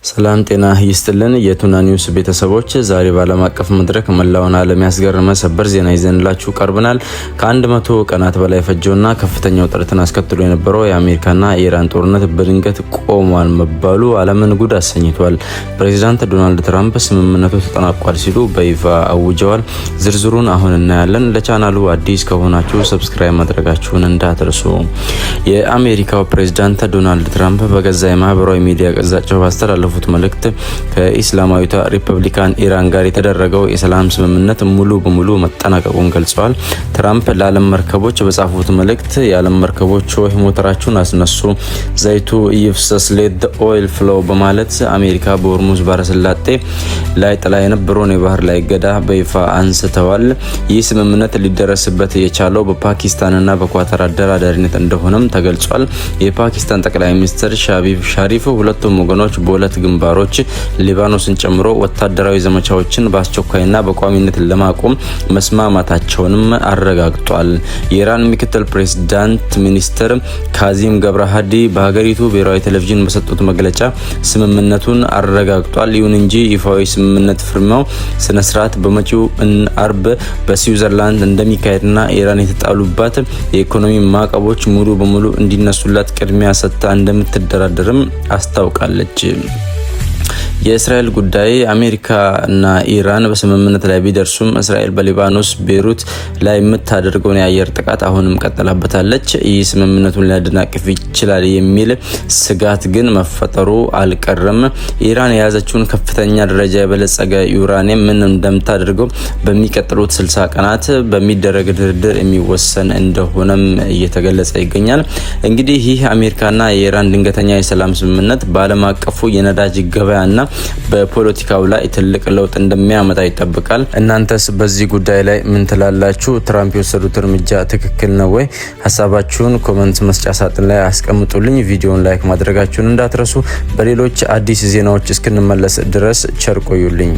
ሰላም ጤና ይስጥልን። የቱና ኒውስ ቤተሰቦች፣ ዛሬ በዓለም አቀፍ መድረክ መላውን ዓለም ያስገረመ ሰበር ዜና ይዘንላችሁ ቀርበናል። ከ100 ቀናት በላይ ፈጀውና ከፍተኛ ውጥረትን አስከትሎ የነበረው የአሜሪካና የኢራን ጦርነት በድንገት ቆሟል መባሉ ዓለምን ጉድ አሰኝቷል። ፕሬዚዳንት ዶናልድ ትራምፕ ስምምነቱ ተጠናቋል ሲሉ በይፋ አውጀዋል። ዝርዝሩን አሁን እናያለን። ለቻናሉ አዲስ ከሆናችሁ subscribe ማድረጋችሁን እንዳትረሱ። የአሜሪካው ፕሬዚዳንት ዶናልድ ትራምፕ በገዛ የማህበራዊ ሚዲያ ገጻቸው ባስተላለፉት መልእክት ከኢስላማዊቷ ሪፐብሊካን ኢራን ጋር የተደረገው የሰላም ስምምነት ሙሉ በሙሉ መጠናቀቁን ገልጸዋል። ትራምፕ ለዓለም መርከቦች በጻፉት መልእክት "የዓለም መርከቦች ሆይ፣ ሞተራችሁን አስነሱ፣ ዘይቱ ይፍሰስ፣ let the oil flow" በማለት አሜሪካ በሆርሙዝ ባህረ ሰላጤ ላይ ጥላ የነበረውን የባህር ላይ እገዳ በይፋ አንስተዋል። ይህ ስምምነት ሊደረስበት የቻለው በፓኪስታንና በኳታር አደራዳሪነት እንደሆነም ተገልጿል። የፓኪስታን ጠቅላይ ሚኒስትር ሻባዝ ሻሪፍ ሁለቱም ወገኖች በሁለት ግንባሮች ሊባኖስን ጨምሮ ወታደራዊ ዘመቻዎችን በአስቸኳይና በቋሚነት ለማቆም መስማማታቸውንም አረጋግጧል። የኢራን ምክትል ፕሬዝዳንት ሚኒስትር ካዚም ገብረሃዲ በሀገሪቱ ብሔራዊ ቴሌቪዥን በሰጡት መግለጫ ስምምነቱን አረጋግጧል። ይሁን እንጂ ይፋዊ ስምምነት ፊርማው ስነ ስርዓት በመጪው አርብ በስዊዘርላንድ እንደሚካሄድና ኢራን የተጣሉባት የኢኮኖሚ ማዕቀቦች ሙሉ በሙሉ እንዲነሱላት ቅድሚያ ሰጥታ እንደምትደራደርም አስታውቃለች። የእስራኤል ጉዳይ፣ አሜሪካ እና ኢራን በስምምነት ላይ ቢደርሱም እስራኤል በሊባኖስ ቤሩት ላይ የምታደርገውን የአየር ጥቃት አሁንም ቀጥላበታለች። ይህ ስምምነቱን ሊያደናቅፍ ይችላል የሚል ስጋት ግን መፈጠሩ አልቀረም። ኢራን የያዘችውን ከፍተኛ ደረጃ የበለጸገ ዩራኒየም ምን እንደምታደርገው በሚቀጥሉት 60 ቀናት በሚደረግ ድርድር የሚወሰን እንደሆነም እየተገለጸ ይገኛል። እንግዲህ ይህ አሜሪካና የኢራን ድንገተኛ የሰላም ስምምነት በዓለም አቀፉ የነዳጅ ገበያና በፖለቲካው ላይ ትልቅ ለውጥ እንደሚያመጣ ይጠበቃል። እናንተስ በዚህ ጉዳይ ላይ ምን ትላላችሁ? ትራምፕ የወሰዱት እርምጃ ትክክል ነው ወይ? ሀሳባችሁን comment መስጫ ሳጥን ላይ አስቀምጡልኝ። ቪዲዮን like ማድረጋችሁን እንዳትረሱ። በሌሎች አዲስ ዜናዎች እስክንመለስ ድረስ ቸር ቆዩልኝ።